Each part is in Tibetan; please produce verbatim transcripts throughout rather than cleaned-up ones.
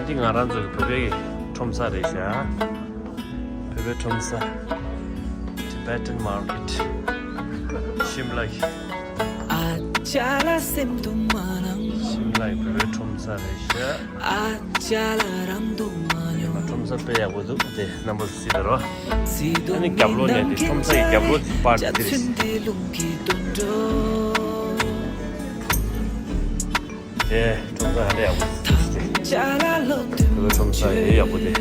འདི་ང་རང་ཚོ་གི་བོད་པའི་ཁྲོམ་ས་རེད་ཤག་བོད་པའི་ཁྲོམ་ས། Tibetan Market. ཤིམ་ལ་གི། ཤིམ་ལ་གི་བོད་པའི་ཁྲོམ་ས་རེད་ཤག་ཁྲོམ་ས་དཔེ་ཡག་པོ་འདུག་དེ་རྣམ་པ་ཚོ་གཟིགས་དང་རོ། ཨ་ནི་རྒྱབ་ལོགས་ནས་དེ་ཁྲོམ་ས་ཡི་རྒྱབ་ལོགས་དེ་པར་དེ་རེད། དེ་ཁྲོམ་ས་ཧ་ལས་ཡག་པོ་འདུག་དེ་ཁྲོམ་ས་ཡི་ཡག་པོ་དེ།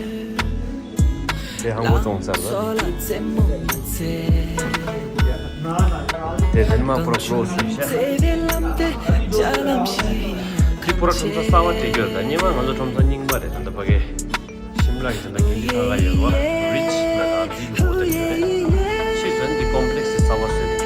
དེ་ཧང་པོ་ཙོང་ཚར་ལ། དེ་དེ་མ་པོ་རོ་ཤི་ཤ། དེ་པོ་རོ་ཁྲོམ་ས་གསར་པ་དེ་གྱུར་ད་སྙེ་མ་ང་ཚོ་ཁྲོམ་ས་རྙིང་པ་རེད་ད་ད་ཕ་གི། ཤིམ་ལ་གི་ད་ལྟ་གན་དི་ཁ་ཁ་ཡོད་བ། རིཆ་ན་གང་དི་གོ་ད་ཡོད་རེད། ཤི་ད་འདི་ཀོམ་པི་ལེགས་སི་གསར་པ་བཟོས་ཏེ།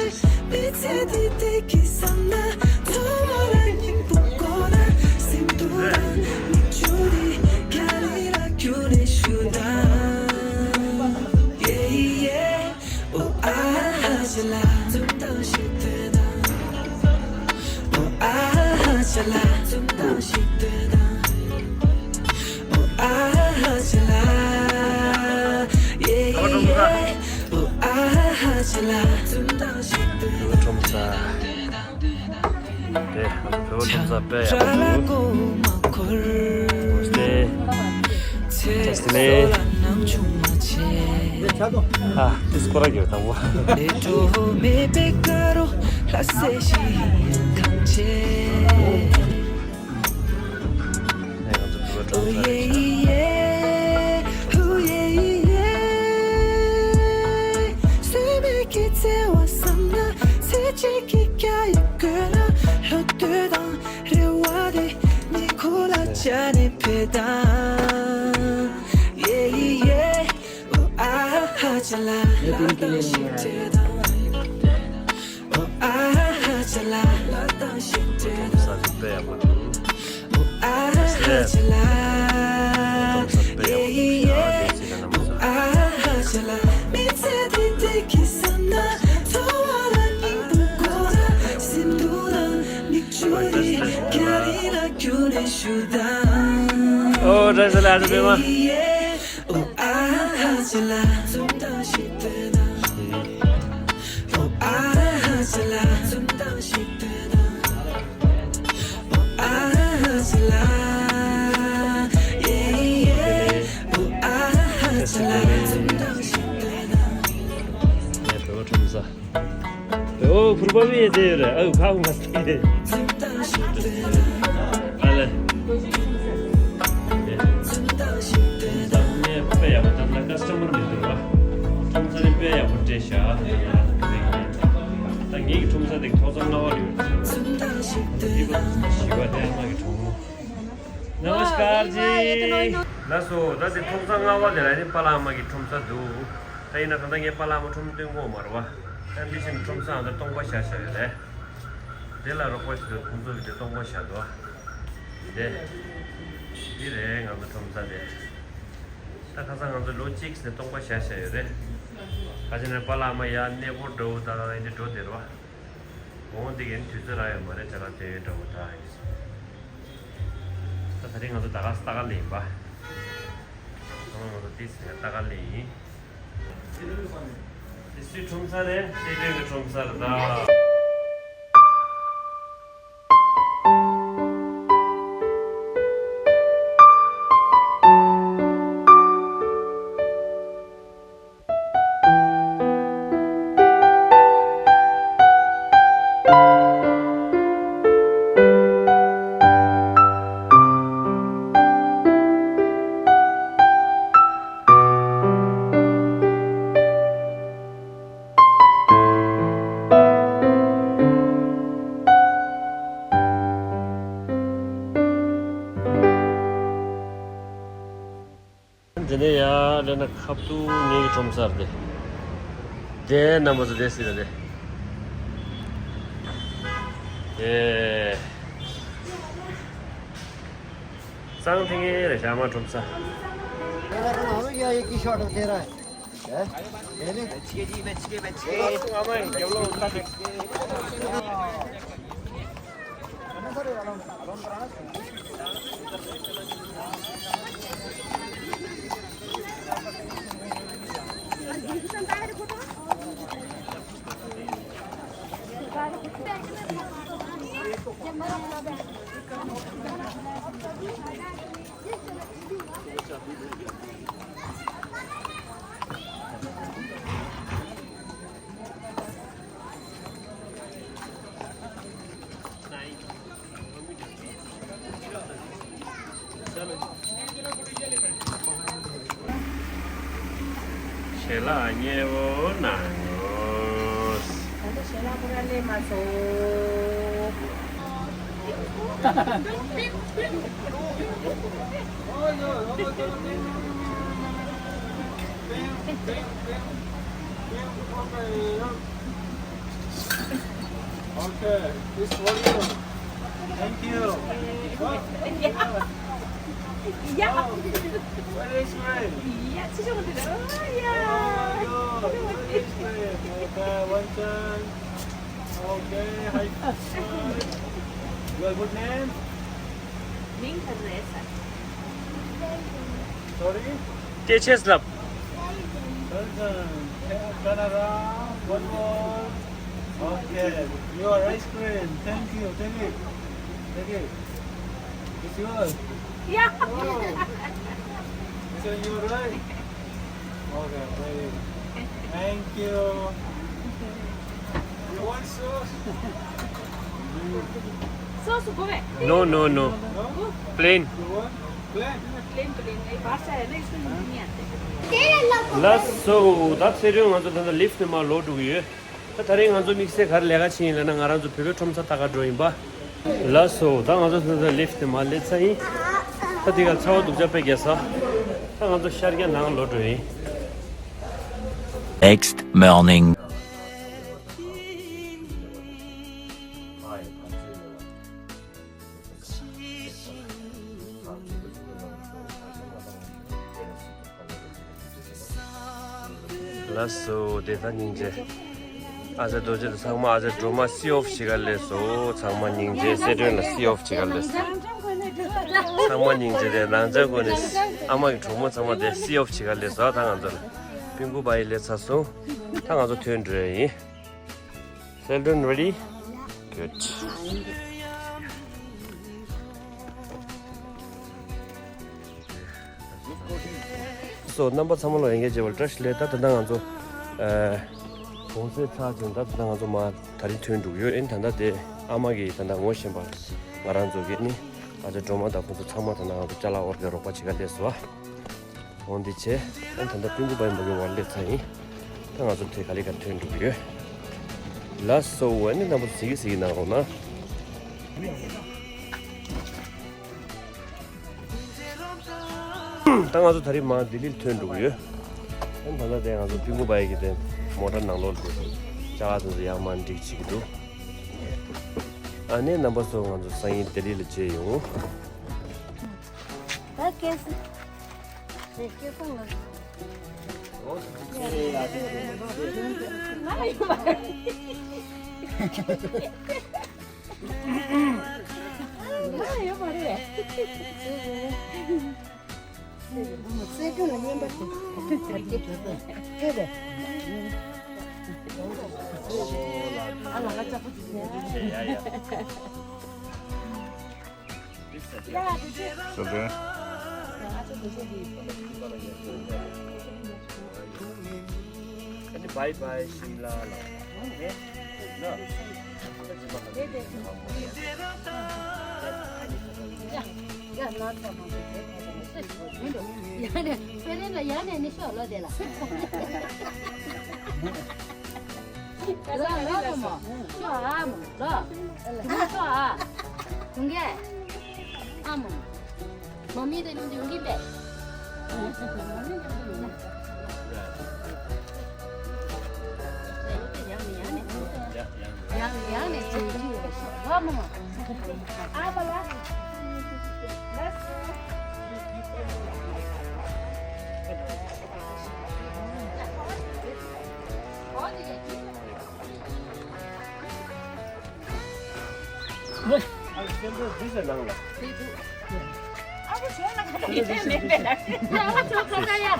ཁྲོམ་ས། དེ་ང་ཚོ་བོད་པ་ཁྲོམ་ས་དཔེ་ཡག་པོ་འདུག་ཨོ་སྟེ། ཏེ་སི་ལེ། ཨ། ཏེ་སི་ཁོ་ར་གི་དང་པོ། ནས་ང་ཚོ་བོད་པ་ཁྲོམ་ས་རེད་ཤག་ཁྲོམ་ས་དཔེ་ཡག་པོ་འདུག་ཁྲོམ་ས་དཔེ་ཡག་པོ་འདུག་ཡ་དེ་ཚེ་ལ་ནམ་སོ། ཨོ་བཀྲ་ཤིས་བདེ་ལེགས་ཨ་ཅག་པད་མ། ཨོ་ཕུར་པ་མི་ཡེ་ཟེར་ཡོད་རེད། ཨོ་ཁ་ཁུ་མ་སྟེ། ཨ་ལེ། ཁྲོམ་ས་ནས་དཔེ་ཡག་པོ་ད་ལྟ་ཀ་སི་ཊ་མར་མི་འདུག་བ། ཁྲོམ་ས་ནས་དཔེ་ཡག་པོ་སྤྲད་ཤག་ད་ངེད་ཀྱི་ཁྲོམ་ས་དེ་ཐོག་བརྩེགས་ལྔ་པ་རེད། བཞི་པ་དེ་ཨ་མ་གི་གྲོགས་མོ། ནམ་སྐར་ཇི། ལགས་སོ། ད་དེ་ཐོག་བརྩེགས་ལྔ་པ་དེ་ལ་ནི་པཱ་ལགས་ཨ་མ་གི་ཁྲོམ་ས་འདུག་ད་ཡིན་ན་ད་ལྟ་ངས་པཱ་ལགས་ཨ་མ་ཁྲོམ་སྟོན་གོ་མ་རེད་བ། ད་འདི་བཞིན་ཁྲོམ་ས་ཨ་ད་སྟོང་པ་བཞག་བཞག་ཡོད་རེད། དེ་ལ་རོགས་པ་ཞིག་ཏུ་ཁོང་ཚོ་གི་དེ་སྟོང་པ་བཞག་འདུག་བ། འདི་འདི་རེད་ང་ཚོ་ཁྲོམ་ས་དེ། ད་ཁ་སང་ང་ཚོ་ལོ་གཅིག་ནས་སྟོང་པ་བཞག་བཞག་ཡོད་རེད། ཁ་ཅིག་ནས་པཱ་ལགས་ཨ་མ་ཡར་གནས་སྐོར་འགྲོ་ད་ཡིན་དེ་འགྲོ་དེ་རེད་བ། འོང་འདི་གའི་དུས་ཚོད་རག་ཡོད་མ་རེད་ཅ་ལག་སྟོན་ཡོད་འདྲ་བོ་ད་ཡིན། ད་ད་རེས་ང་ཚོ་ད་ག་ས་ད་ག་ལེན་པ། ང་ཚོ་ཏི་སི་ད་ག་ལེན་ཡིན། ཏི་སི་ཁྲོམ་ས་རེད། སི་ཁྲོན་གྱི་ཁྲོམ་ས་རེད་ད། དེ་ནས་ཡར་སླེབས་ན་ཁ་ཐུག་ངེད་ཀྱི་ཁྲོམ་ས་རེད། དེ་རྣམ་པ་ཚོ་དེ་སྲིད་ལ་དེ། དེ། གཙང་ཐིང་ངེ་རེད་ཞྭ་དམར་ཁྲོམ་ས། ཞལ་ལག་མཉེས་པོ་གནང་ངོ་། ད་ལྟ་ཞལ་ལག་པུ་ར་ལས་མ་སོང་། Okay, this for you. Thank you. Yeah. Oh, where is my? Yeah, she don't know. Oh my God, where is my? Okay, one time. Okay, hi. Your good name? Ming Teresa. Sorry? Teachers Club. Welcome. Turn around. One more. Okay. Your ice cream. Thank you. Take it. Take it. It's yours. Yeah. Oh. It's on your right. Okay. Very good. Thank you. You want sauce? Sauce go away. No, no, no. No? Plain. You want plain? Plain, plain. ये बाहर से है ना, इसको यूज़ नहीं आते। ལགས་སོ། ད་ཚེ་རིང་ང་ཚོ་ད་ལྟ་ལིཕ་ནས་མར་ལོག་འགྲོ་གི་ཡོད། ད་དེ་རིང་ང་ཚོ་དམིགས་བསལ་ག་རེ་ལས་ཀ་བྱེད་ཡིན་ལབ་ན། ང་རང་ཚོ་བོད་པའི་ཁྲོམ་ས་ལྟ་ག་འགྲོ་ཡིན་པ། ལགས་སོ། ད་ང་ཚོ་ད་ལྟ་ལིཕ་ནས་མར་སླེབས་ཚར་ཡིན། ད་འདི་ག་ཚ་བ་སྡུག་ཅག་དཔེ་རྒྱག་ས། ད་ང་ཚོ་ཤར་རྒྱག་ནང་ལོག་འགྲོ་ཡིན། Next morning. ལགས་སོ། དེ་ད་སྙིང་རྗེ། ཨ་ཅག་རྡོ་རྗེ་དང་ཚང་མ་ཨ་ཅག་སྒྲོལ་མ་སི་ཨོཕ་བྱེད་ག་སླེབས་སོང་། ཚང་མ་སྙིང་རྗེ། སེ་ཏྲོན་ལ་སི་ཨོཕ་བྱེད་ག་སླེབས་སོང་། ཚང་མ་སྙིང་རྗེ་རེད། ནང་ཆ་སྒོ་ནས་ཨ་མ་གི་གྲོགས་མོ་ཚང་མ་དེ་སི་ཨོཕ་བྱེད་ག་སླེབས་སོང་། ད་ང་ཚོ་ལ་པིན་ཀུ་བ་ཡི་སླེབས་ཚར་སོང་། ད་ང་ཚོ་ཐོན་འགྲོ་ཡ་ཡིན། Children ready? Good. སོ་རྣམ་པ་ཚང་མ་ལ་ཡང་བསྐྱར་མཇལ་བར་བཀྲ་ཤིས་བདེ་ལེགས། ད་ད་ལྟ་ང་ཚོ་ཨ་གུང་སེང་ཚར་ཙང་ད་ད་ལྟ་ང་ཚོ་མར་ད་རིང་ཐོན་འགྲོ་གི་ཡོད། ཨེ་ད་ལྟ་དེ་ཨ་མ་གིས་ད་ལྟ་ངོ་ཤེས་པ་ང་རང་ཚོ་གི་ནི་ཨ་ཅག་སྒྲོལ་མ་དང་ཁོང་ཚོ་ཚང་མ་ད་ལྟ་ང་ཚོ་ཅ་ལག་དབོར་གི་རོགས་པ་བྱེད་ག་སླེབས་སོང་། འོང་འདི་བྱས། ཨ་ད་ལྟ་པིན་ཀུ་བ་ཡི་མ་གི་བར་སླེབས་ཚར་ཡིན། ད་ང་ཚོ་དེ་ག་ལེ་ག་ཐོན་འགྲོ་གི་ཡོད། ལགས་སོ། ཨ་ནི་རྣམ་པ་ཚོ་གཟིགས་གི་གཟིགས་གི་གནང་རོགས་གནང་། ད་ང་ཚོ་ད་རེས་མར་ལྡི་ལིར་ཐོན་འགྲོ་གི་ཡོད། ཨ་ད་ལྟ་དེ་ང་ཚོ་པིན་ཀུ་བ་ཡི་གི་དེ་མོ་ཊ་ནང་ལོགས་ལ་དེ་ཅ་ལག་དེ་ཚོ་ཡར་མར་སྒྲིག་བྱེད་ཀྱི་འདུག་ཨ་ནི་རྣམ་པ་ཚོ་ང་ཚོ་སང་ཉིན་ལྡི་ལི་ལ་མཇལ་ཡོང་། ད་སྐད་སྲིད། ངས་སྐད་སྲིད་ལ། ང་ལ་ཡོད་མ་རེད། ང་ལ་ཡོད་མ་རེད། སྲས་སྒྲོན་ལ་བརྙན་པར་དེ་ག་དེ་ཐོས་པས། ཨ་ལ་ང་ལྕགས་པོ་ཅིག་བྱས། ཡ་ཡ། Bye bye Shimla.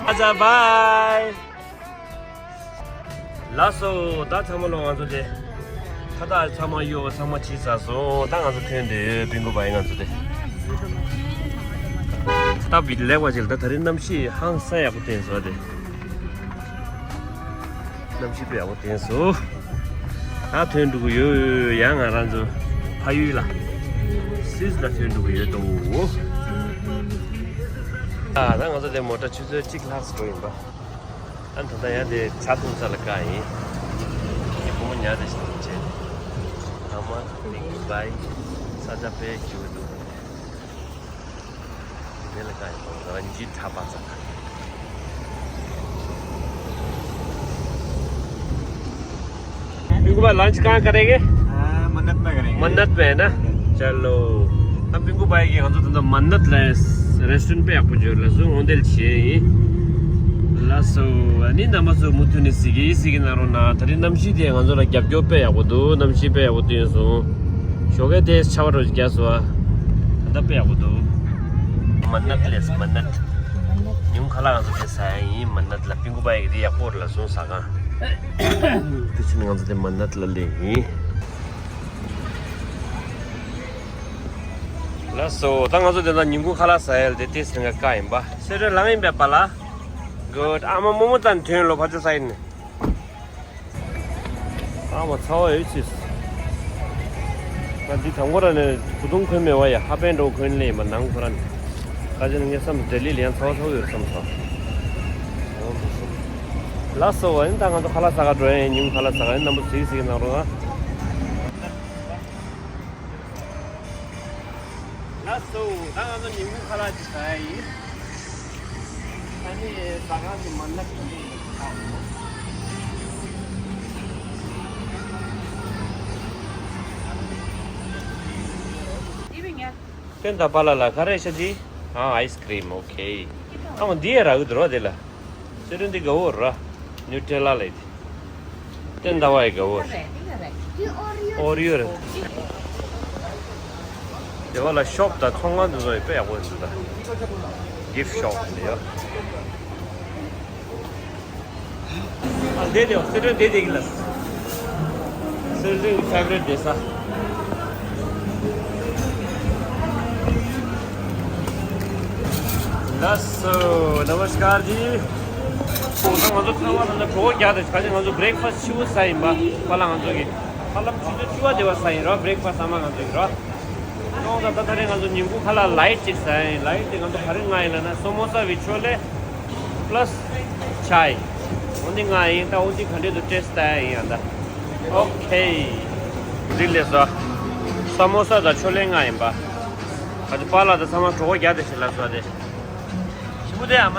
ཨ་ཅག་བྷའི། ལགས་སོ། ད་ཚང་མ་ལོ་ང་ཚོ་དེ་ཁ་བཏགས་ཚང་མ་གཡོགས་ཚང་མ་བྱས་ཚར་སོང་། ད་ང་ཚོ་ཐོན་དེ་པིན་ཀུ་བྷའི་ང་ཚོ་དེ་ཁ་བཏགས་བི་ལེགས་པ་ཅིག་ལ། ད་ད་རིང་གནམ་གཤིས་ཧང་སང་ཡག་པོ་བསྟན་སོང་། དེ་གནམ་གཤིས་དཔེ་ཡག་པོ་བསྟན་སོང་། ད་ཐོན་འགྲོ་གི་ཡོད། ཡང་ང་རང་ཚོ་ཕ་ཡུལ་ལ་སུད་སི་ལ་ཐོན་འགྲོ་གི་ཡོད་དོ། ཨ་ད་ང་ཚོ་དེ་མོ་ཊ་ཆུ་ཚོད་གཅིག་ལྷག་འགྲོ་ཡིན་པ། ཨ་ད་ལྟ་ཡ་དེ་ཇ་འཐུང་ས་ལ་བཀག་ཡིན། ངའི་བུ་མོ་ཉལ་བསྡད་ཤག་བྱས། ཨ་མ་ཀིང་བའི་ས་ཆ་དཔེ་སྐྱིད་པོ་འདུག་དེ་ལ་བཀག་ཡིན་པ་རང་གི་ཁྲ་པ་ཙག पिंकू भाई लंच कहाँ करेंगे? हाँ, मन्नत में करेंगे। मन्नत में है ना? चलो। अब पिंकू भाई की हम तो धंधा मन्नत ले रेस्टोरेंट पे आपको जो लसु होंदेल छे। लसु अनि नमसु मुथुनी सिगी सिगी नारो ना तरी नमशी दे गंजो ला गप गप पे आपको दो नमशी पे आपको तीन सौ। शोके देश छावर रोज क्या सुआ? धंधा पे आपको दो। मन्नत ले मन्नत। ཉུང་ཁ་ལག་ང་ཚོ་དེ་ཟ་ཡ་ཡིན། མ་ནད་ལ་པིང་ཀུ་པ་ཡི་དེ་ཡག་པོ་རེད་ལ་སོང་ཟ་ག་དེ་ཕྱིན་ང་ཚོ་དེ་མ་ནད་ལ་སླེབས་ཡིན། ལགས་སོ། ད་ང་ཚོ་དེ་ད་ཉིན་གུང་ཁ་ལག་ཟ་ཡ་ལ་དེ་ཏེ་སེང་ག་ཀ་ཡིན་པ་སེ་ར་ལང་ཡིན་པའི་པ་ལ། གུད། ཨ་མ་རྨོ་མོ་དང་ཐོན་ལོ་ཕ་ཆོ་ས་ཡིན། ཨ་མ་ཚ་བ་ཡོད་ཅིས། ང་འདི་དང་པོ་ར་ནས་བུ་ཐུང་གོན་མེད་བ་ཡ་ཧ་པན་འགྲོ་གོན་ལེ་མ་ནང་ཁོ་ར་ནས། ཁ་ཅིག་ངས་བསམ་ལྡི་ལི་ལ་ཡང་ཚ་བ་ཚ་བ་ཡོད་བསམ་སོང་། ལགས་སོ་ཨ་ནི་ད་ང་ཚོ་ཁ་ལག་ཟ་ག་འགྲོ་ཡ་ཡིན། ཉིན་གུང་ཁ་ལག་ཟ་ག་ཡིན། རྣམ་པ་གཟིགས་གཟིགས་གནང་རོགས་ཨ། ལགས་སོ། ད་ང་ཚོ་ཉིན་གུང་ཁ་ལག་ཅིག་ཟ་ཡ་ཡིན། ཨ་ནི་ཟ་ཁང་གི་མ་ནག་གི་ནི་ཁ་འོ། ཏན་ད་པ་ལ་ལ་ག་རེ་ཤ་ཅི། ཨ་ཨའི་སི་ཀྲིམ། ཨོ་ཁེ། ཨ་མ་འདི་ཡ་རག་གི་འདུག་ར་དེ་ལ། ཚེ་རིང་འདི་དགའ་བོ་ར། ནུ་ཏྲེ་ལ་ལས་དེ། ཏན་ཟླ་བ་ཡི་དགའ་བོ་རེད། ཨོ་རི་ཡོ་རེད། དེ་བ་ལ་ཤོབ་དང་ཚོང་ཁང་དེ་ཚོ་ཡི་དཔེ་ཡག་པོ་འདུག་ད། གིཕ་ཤོབ་དེ་ཡོད། ཨ་དེ་དེ་སེ་རེ་དེ་དེ་གི་ལ། སེ་རེ་ཕེ་ཝ་རེཊ་དེ་ས། ལགས་སོ། नमस्कार जी། ང་ཚོ་ཚང་མ་ད་ལྟ་གྲོགས་རྒྱག་དེ་ག་ཅི་ང་ཚོ་བྷི་རེག་ཕ་སི་ཊི་ཆེ་བོ་ཟ་ཡིན་པ། པ་ལ་ང་ཚོ་གི་ཧ་ལམ་ཆུ་ཚོད་བཅུ་པ་དེ་བ་ཟ་ཡིན་ར། བྷི་རེག་ཕ་སི་ཊི་ཨ་མ་ང་ཚོ་གི་ར། ཡོང་ད་ད་ད་རེས་ང་ཚོ་ཉིན་གུང་ཁ་ལག་ལའིཊ་ཅིག་ཟ་ཡིན། ལའིཊ་དེ་ང་ཚོ་ག་རེ་མངགས་ཡིན་ལབ་ན་སོ་མོ་ས་བི་ཆོ་ལེ། པ་ལ་སི་ཆའི། འོ་འདི་མངགས་ཡིན། ད་འོ་འདི་ག་འདྲས་འདུག་ཊེ་སི་ཊི་ལྟ་ཡ་ཡིན་ཡ་ད། ཨོ་ཁེ། འདི་ལས་སོ། ས་མོ་ས་དང་ཆོ་ལེ་མངགས་ཡིན་པ། ཨ་ཅོ་པ་ལགས་དང་ཚང་མ་གྲོགས་པོ་རྒྱག་དེ་ཞིག་ལ་སོ་དེ། ཞིམ་པོ་དེ་ཨ་མ།